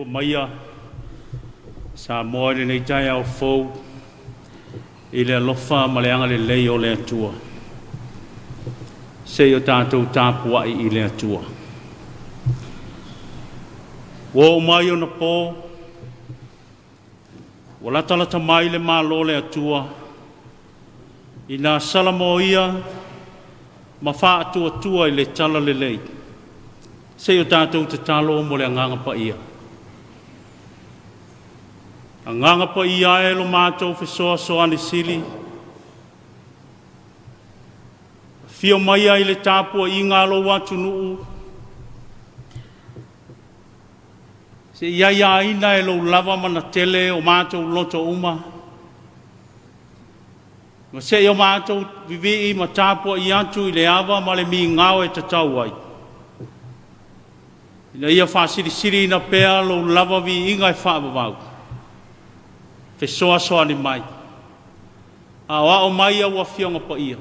Maleifua maia Samoa i lenei taeao fou i le alofa ma le agalelei o le Atua. Se i o tatou tapuai i le Atua. Ua oo mai ona po, ua latalata mai le Malo o le Atua, ina salamoia ma faatuatua i le talalelei. Se i o tatou tatalo mo le Agaga Paia. Agaga Paia e lo matou fesoasoani sili, afio maia i le tapuaiga a lou atunuu, se i aiaina e lou lava manatele o matou loto uma, ma se i o matou vivii ma tapuai atu i le ava ma le migao e tatau ai, ina ia faasilisiliina pea lou lava viiga e faavavau. Fesoasoani mai, aoao mai au Afioga Paia,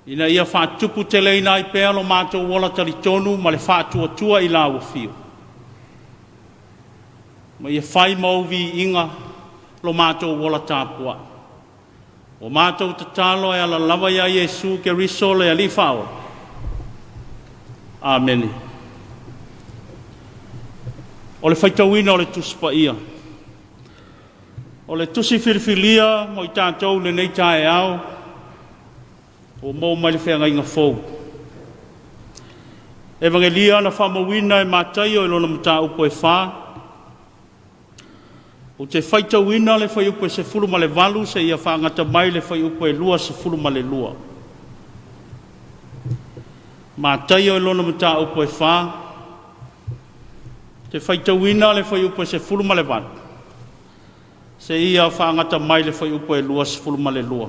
ina ia faatuputeleina ai pea lo matou ola talitonu ma le faatuatua i lau afio, ma ia fai ma ou viiga lo matou ola tapuai. O matou tatalo e ala lava ia Iesu Keriso le Alii Faaola. Amene. O le faitauina o le Tusi Paia. O le tusi filifilia mo i tatou i lenei taeao, ua maua mai le feagaiga fou. Evagelia na faamauina e Mataio i lona mataupu e 4, ou te faitauina le fuaiupu e 18 seia faagata mai le fuaiupu e 22. Mataio i lona mataupu e 4, te faitauina le fuaiupu e 18 seia faagata mai le fuaiupu e 22.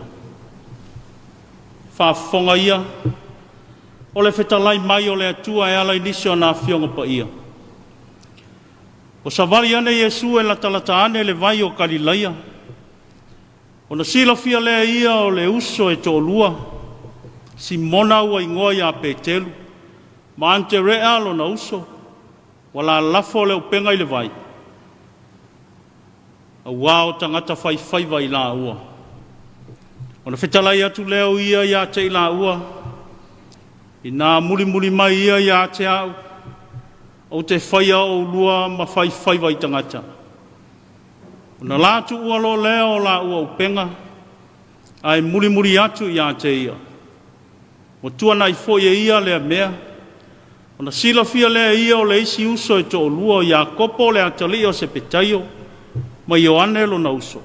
Faafofoga ia, o le fetalai mai o le Atua e ala i nisi o na Afioga Paia. Ua savali ane Iesu e latalata ane le vai o Kalilaia, ona silafia lea ia o le uso e toalua, Simona ua igoa ia Petelu, ma Aneterea lona uso, ua lalafo le upega i le vai, auā o tagata faifaiva i laua. Ona fetalai atu lea o ia ia te i laua, inā mulimuli mai ia ia te au, ou te faia oulua ma faifaiva i tagata. Ona latuua loa lea o laua upega, ae mulimuli atu ia te ia. Ua tuanai foi e ia lea mea, ona silafia lea e ia o le isi uso e toalua o Iakopo le atalii o Sepetaio, ma Ioane lona uso,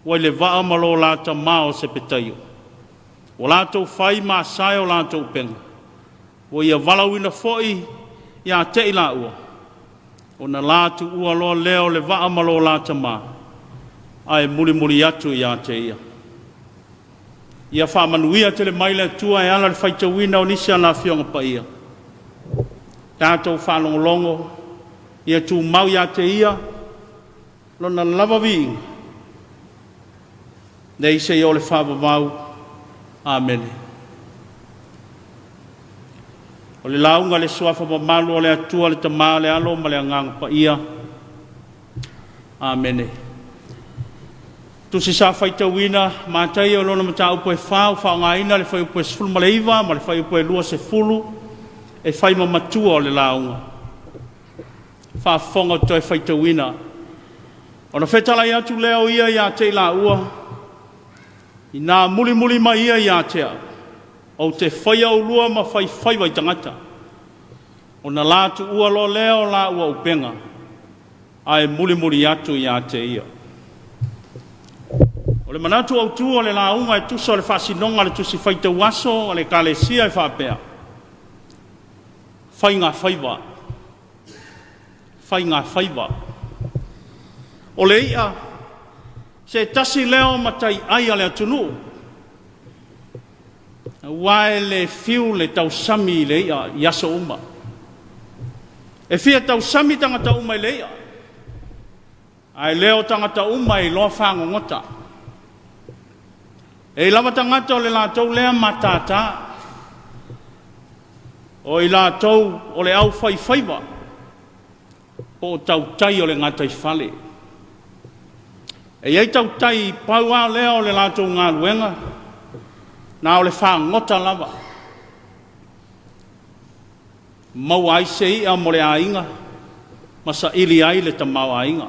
ua i le vaa ma lo la tama o Sepetaio. Ua latou fai ma asae o latou upega, ua ia valaauina foi ia te i laua, ona la tuua loa lea o le vaa ma lo la tama, ae mulimuli atu ia te ia. Ia faamanuia tele mai le Atua e ala i le faitauina o nisi o ana Afioga Paia. Tatou faalogologo, ia tumau ia te ia lona lava viiga, nei seia o le faavavau. Amene. O le lauga le suafa mamalu o le Atua, le Tama, le Alo ma le Agaga Paia. Amene. Tusi sa faitauina Mataio lona mataupu e 4, ua faaaogaina le fuaiupu e 19 ma le fuaiupu e 20 e fai ma matua o le lauga. Faafofoga o toe faitauina. Ona fetalai atu lea o ia ia te i laua, ina mulimuli mai ia ia te au, ou te faia oulua ma faifaiva i tagata. Ona la tuua loa lea o laua upega, ae mulimuli atu ia te ia. O le manatu autu o le lauga e tusa o le faasinoga a le tusi faitau aso a le Ekalesia e faapea, faiga faiva, faiga faiva. O le i'a, se tasi lea o mataiai a le atunuu, aua e le fiu le tausami i le i'a i aso uma. E fia tausami tagata uma i le i'a, ae le o tagata uma e iloa fagogota. E i lava tagata o le latou lea matātā, o i latou o le aufaifaiva. Po o tautai o le gataifale. E i ai tautai pau lava lea o le latou galuega, na o le fagota lava, maua ai se i'a mo le aiga ma saili ai le tamaoaiga.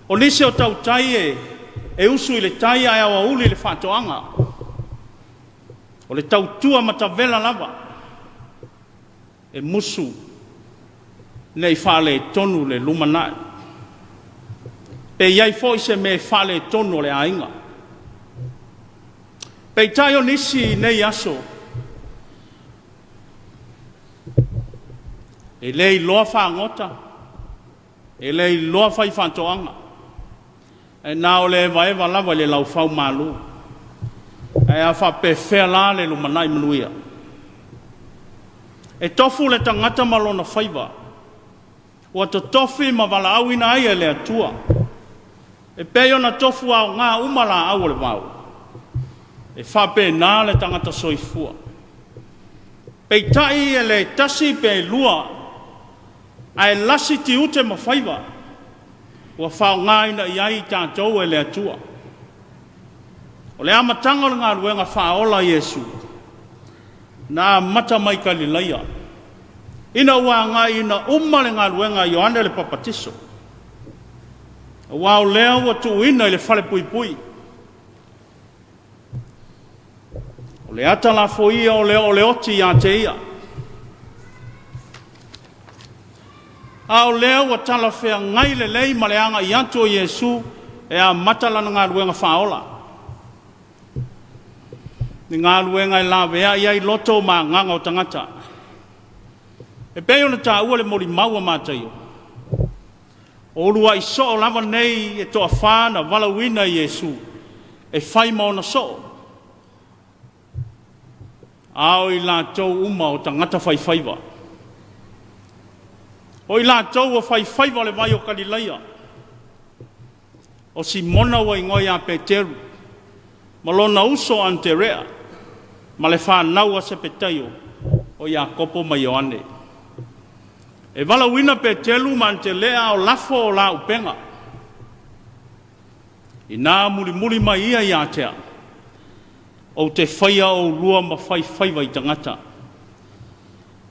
O nisi o tautai e, e usu i le tai ae aoauli i le faatoaga. O le tautua matavela lava e musu ne i faaletonu le lumanai. Pe i ai foi se mea e faaletonu o le aiga. Peitai o nisi i nei aso, e le iloa fagota, e le iloa faifaatoaga, ae na o le evaeva lava i le laufaumalu. Ae a faapefea la le lumanai manuia? E tofu le tagata ma lona faiva, ua totofi ma valaauina ai e le Atua, e pei ona tofu aoga uma laau o le vao, e faapena le tagata soifua. Peitai e le tasi pe lua, ae lasi tiute ma faiva ua faaaogaina i ai i tatou e le Atua. O le amataga o le galuega faaola a Iesu, na amata mai Kalilaia, ina ua agaiina uma le galuega a Ioane le Papatiso, aua o lea ua tuuina i le falepuipui. O le ata lafoia o lea o le oti ia te ia. A o lea ua talafeagai lelei ma le agai atu o Iesu e amata lana galuega faaola. Ni galuega e laveai ai loto ma agaga o tagata. E pei ona taua le molimau a Mataio, o uluai soo lava nei e toafa na valaauina e Iesu e fai ma ona soo, a o i latou uma o tagata faifaiva. O i latou ua faifaiva o le vai o Kalilaia, o Simona ua igoa ia Peteru, ma lona uso o Aneterea, ma le fanau a Sepetaio, o Iakopo ma Ioane. E valaauina Peteru ma Anetelea a o lafo o la upega. Ina mulimuli mai ia ia te au, ou te faia oulua ma faifaiva i tagata.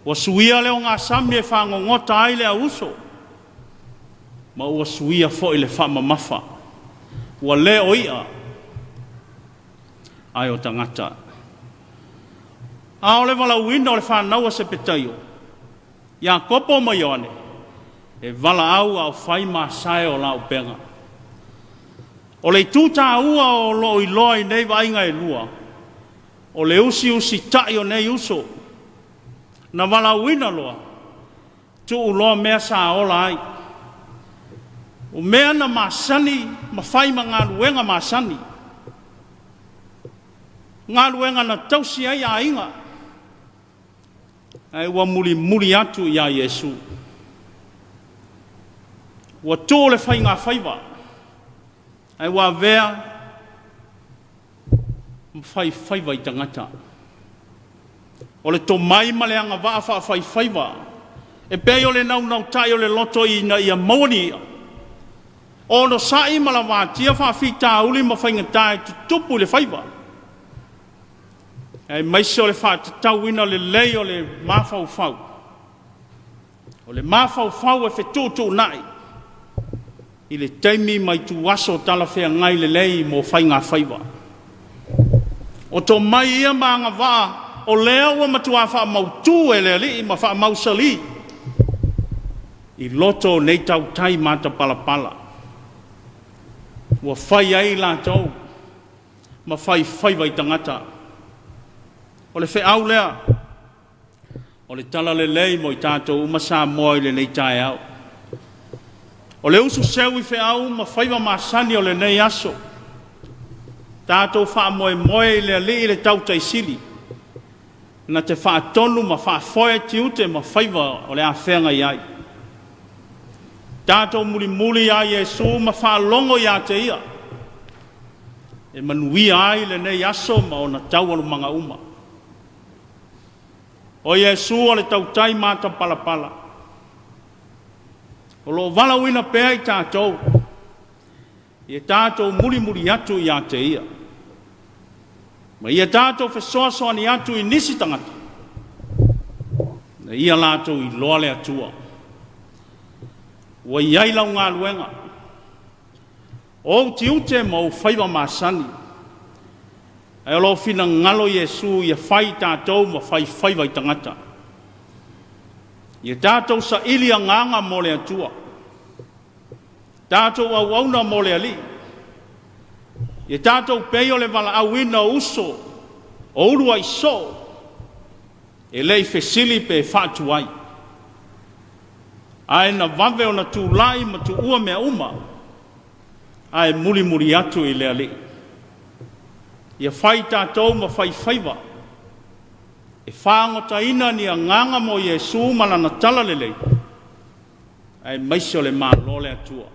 Ua suia le ogasami e fagogota ai le auuso, ma ua suia foi le faamamafa. Ua le o i'a, ae o tagata. A o le valaauina o le fanau a Sepetaio, Iakopo ma Ioane, e valaau a o fai masae o la upega. O le itu taua o lo o iloa i nei vaaiga e lua, o le usiusitai o nei uso, na valaauina loa, tuu loa mea sa ola ai. O mea na masani ma fai ma galuega masani, galuega na tausi ai aiga, ae ua mulimuli atu ia Iesu. Ua tuu le faigafaiva, ae ua avea ma faifaiva i tagata. O le tomai ma le agavaa faafaifaiva, e pei o le naunautai o le loto ina ia maua ni i'a, onosai ma lavatia faafitauli ma faigata e tutupu i le faiva, aemaise o le faatatauina lelei o le mafaufau. O le mafaufau e fetuutuunai i le taimi ma ituaso talafeagai lelei mo faigafaiva. O tomai ia ma agavaa o lea ua matua faamautu e le Alii ma faamausali i loto o nei tautai matapalapala ua fai ai latou ma faifaiva i tagata. O le feau lea o le talalelei mo i tatou uma Samoa i lenei taeao. O le usu seu i feau ma faiva masani o lenei aso, tatou faamoemoe i le Alii le Tautai Sili, na te faatonu ma faafoe tiute ma faiva o le a feagai ai. Tatou mulimuli ia Iesu ma faalogo ia te Ia, e manuia ai lenei aso ma ona taualumaga uma. O Iesu o le tautai matapalapala. O lo o valaauina pea i tatou, ia tatou mulimuli atu ia te Ia, ma ia tatou fesoasoani atu i nisi tagata, ina ia latou iloa le Atua. Ua i ai lau galuega, o ou tiute ma ou faiva masani, ae o lo o finagalo Iesu ia fai i tatou ma faifaiva i tagata. Ia tatou saili agaga mo le Atua, tatou auauna mo le Alii, ia tatou pei o le valaauina o uso o uluai soo, e le i fesili pe faatuai, ae na vave ona tulai ma tuua mea uma ae mulimuli atu i le Alii. Ia fai tatou ma faifaiva e fagotaina ni agaga mo Iesu ma Lana Talalelei, aemaise o le Malo o le Atua.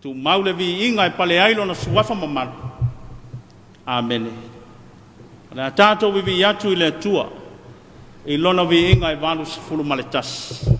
Tumau le viiga e pale ai Lona Suafa mamalu. Amene. O le a tatou vivii atu i le Atua i Lona viiga e 81.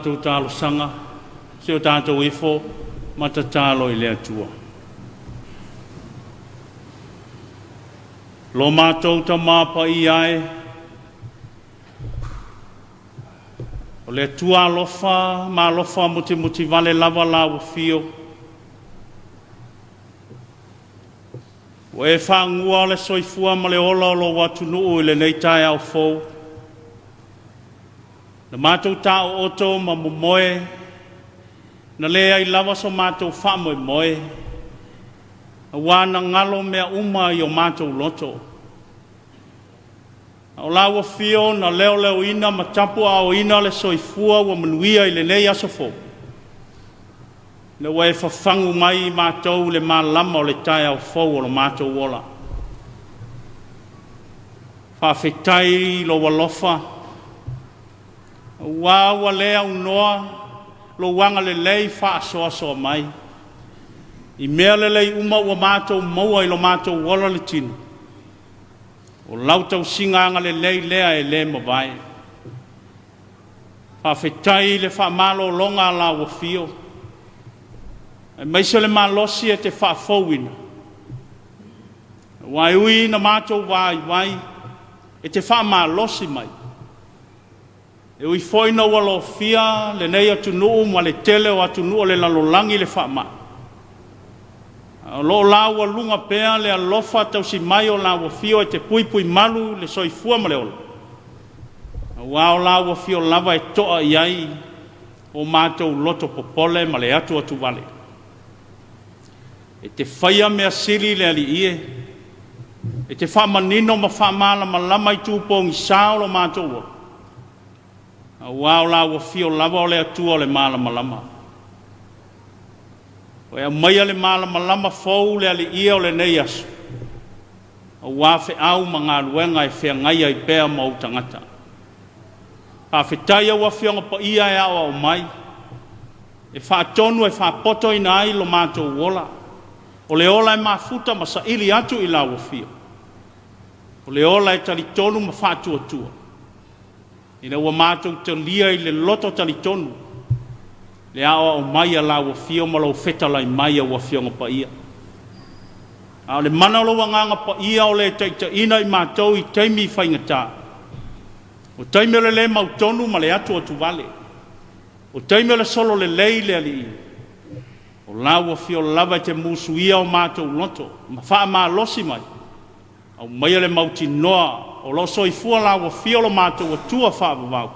tatou talosaga, se o tatou ifo ma tatalo i le Atua. Lo matou Tama Paia e, o le Atua alofa ma alofa mutimutivale lava lau afio. Ua e fagua le soifua ma le ola o lou atunuu i lenei taeao fou. Na matou taooto ma momoe, na leai lava so matou faamoemoe, aua na galo mea uma i o matou loto. A o lau afio na leoleoina ma tapuaaoina le soifua ua manuia i lenei aso fou, ina ua e fafagu mai i matou le malama o le taeao fou o lo matou ola. Faafetai i lou alofa, aua ua le aunoa lou agalelei faasoasoa mai i mea lelei uma ua matou maua i lo matou ola le tino. O lau tausiga agalelei lea e le mavae. Faafetai i le faamalologa a lau afio, aemaise le malosi e te faafouina, aua e ui ina matou vaivai, e te faamalosi mai. E ui foi ina ua lofia lenei atunuu ma le tele o atunuu o le lalolagi i le faamai, a o lo o laualuga pea le alofa tausi mai o lau afio e te puipui malu le soifua ma le ola, aua o lau afio lava e to'a i ai o matou loto popole ma le atuatuvale. E te faia mea sili le Alii e, e te faamanino ma faamalamalama itu pogisa o lo matou ola, aua o lau afio lava o le Atua o le malamalama. Ua e aumaia le malamalama fou le Alii o lenei aso, aua feau ma galuega e feagai ai pea ma ou tagata. Faafetai au Afioga Paia e aoao mai, e faatonu e faapotoina ai lo matou ola, o le ola e mafuta ma saili atu i lau afio, o le ola e talitonu ma faatuatua, ina ua matou talia i le loto talitonu le aoao mai a lau afio ma lou fetalai mai au Afioga Paia. A o le mana o lou Agaga Paia o le taitaiina i matou i taimi faigata, o taimi o le le mautonu ma le atuatuvale, o taimi o le solo lelei le Alii, o lau afio lava e te musuia o matou loto ma faamalosi mai, aumaia le mautinoa o lo o soifua lau afio lo matou Atua faavavau,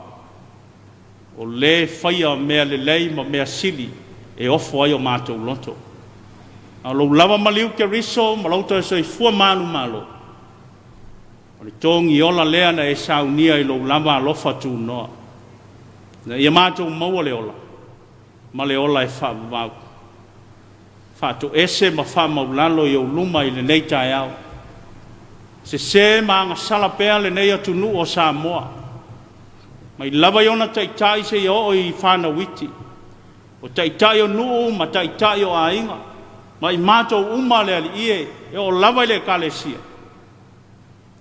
o lē faia mea lelei ma mea sili e ofo ai o matou loto. A o lou lava maliu Keriso ma lou toe soifua manumalo, o le togiola lea na e saunia i lou lava alofa tunoa, ina ia matou maua le ola ma le ola e faavavau. Faatoese ma faamaulalo i ou luma i lenei taeao. Sese ma agasala pea lenei atunuu o Samoa, mai lava i ona taitai seia oo i fanau iti, o taitai o nuu ma taitai o aiga, ma i matou uma le Alii e, e oo lava i le Ekalesia.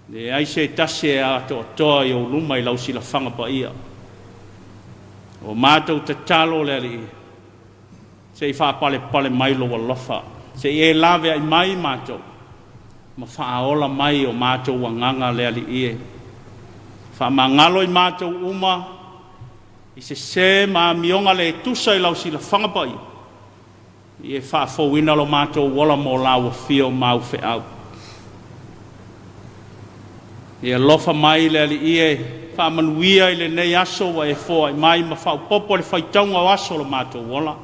Leai se tasi e atoatoa i ou luma i lau silafaga paia. O matou tatalo le Alii, se i faapalepale mai lou alofa, se i e laveai mai matou, ma faaola mai o matou agaga le Alii e. Faamagalo i matou uma i sesē ma amioga le tusa i lau silafaga paia, ia e faafouina lo matou ola mo lau afio ma au feau. Ia alofa mai le Alii e, faamanuia i lenei aso ua e foai mai ma faaopoopo le faitauga o aso o lo matou ola.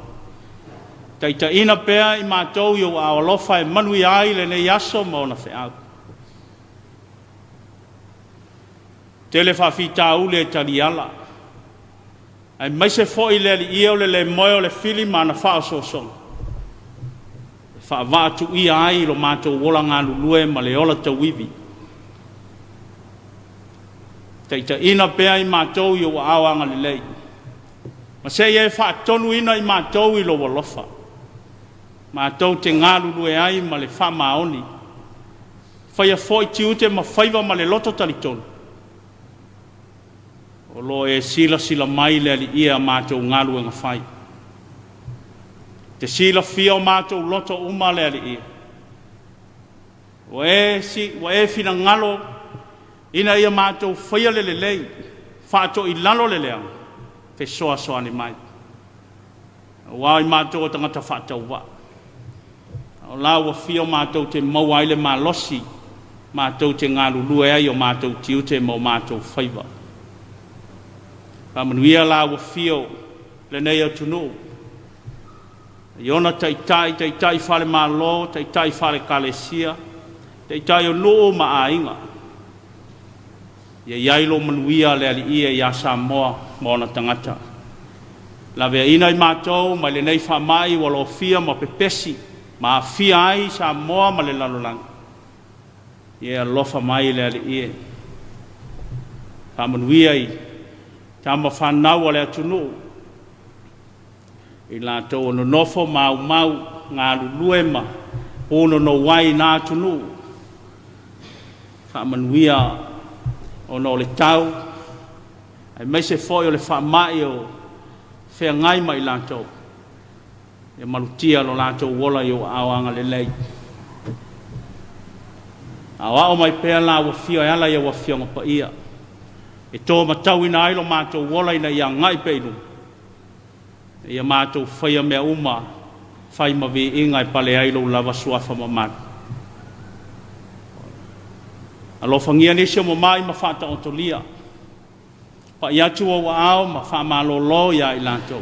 Taitaiina pea i matou i ou aao alofa e manuia ai lenei aso ma ona feau. Tele faafitauli e taliala, aemaise foi le Alii e o le le moe o le fili ma ana faaosoosoga, e faavaatuia ai lo matou ola galulue ma le ola tauivi. Taitaiina pea i matou i ou aao agalelei, ma se i e faatonuina i matou i lou alofa, matou te galulue ai ma le faamaoni, faia foi tiute ma faiva ma le loto talitonu. O lo o e silasila mai le Alii e a matou galuega fai. E te silafia o matou loto uma le Alii e. Ua e, si, ua e finagalo ina ia matou faia le lelei, faatoilalo le leaga, fesoasoani mai. Aua o matou o tagata faatauvaa. O la ua fia matou te maua ai le malosi, matou te galulue ai o matou tiute ma o matou faiva. Faamanuia la ua fia lenei atunuu, i ona taitai, taitai faale-Malo, taitai faale-Ekalesia, taitai o nuu ma aiga. Ia i ai lou manuia le Alii e ia Samoa ma ona tagata. Laveaiina i matou mai lenei faamai ua lofia ma pepesi ma aafia ai Samoa ma le lalolagi. Ia e alofa mai le Alii e. Faamanuia i tama fanau a le atunuu, i latou o nonofo ma aumau, galulue ma punonou ai i na atunuu. Faamanuia ona o le tau, aemaise foi o le faamai o feagai ma i latou. Ia malutia lo latou ola i ou aao agalelei. Aoao mai pea la ua fia e ala i au Afioga Paia, e tōmatauina ai lo matou ola ina ia agai pea i luma, ia matou faia mea uma, fai ma viiga e pale ai lou lava suafa mamalu. Alofagia nisi o mamai ma faataotolia, pai atu ou aao ma faamalolo iā i latou.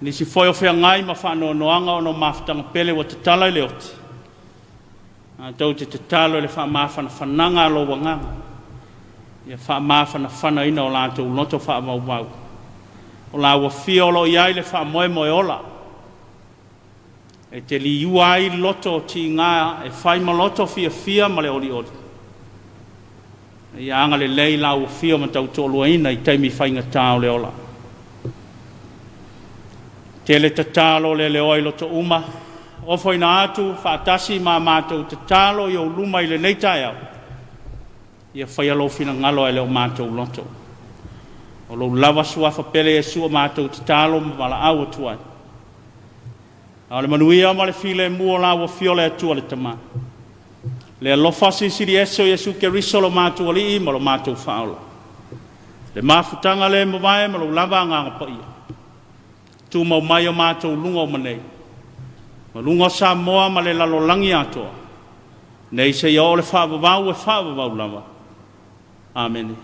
Nisi foi o feagai ma faanoanoaga ona o mafutaga pele ua tatala i le oti, matou te tatalo i le faamafanafanaga a lou agaga, ia faamafanafanaina o latou loto faavauvau. O la ua fia o lo o i ai le faamoemoe ola, e te liua ai loto tiga e fai ma loto fiafia ma le olioli. Ia agalelei la ua fia ma tautoaluaina i taimi faigata o le ola. Tele tatalo leleoa i loto uma, ofoina atu faatasi ma matou tatalo i ou luma i lenei taeao, ia faia lou finagalo ae le o matou loto. O lou lava suafa pele Iesu o matou tatalo ma valaau atu ai. A o le manuia ma le filemu o la ua fia o le Atua le Tama, le alofa silisili ese o Iesu Keriso lo matou Alii ma lo matou Faaola, le mafutaga le mavae ma lou lava Agaga Paia, tumau mai o matou luga uma nei, ma luga o Samoa ma le lalolagi atoa, nei seia oo le faavavau e faavavau lava. Amene.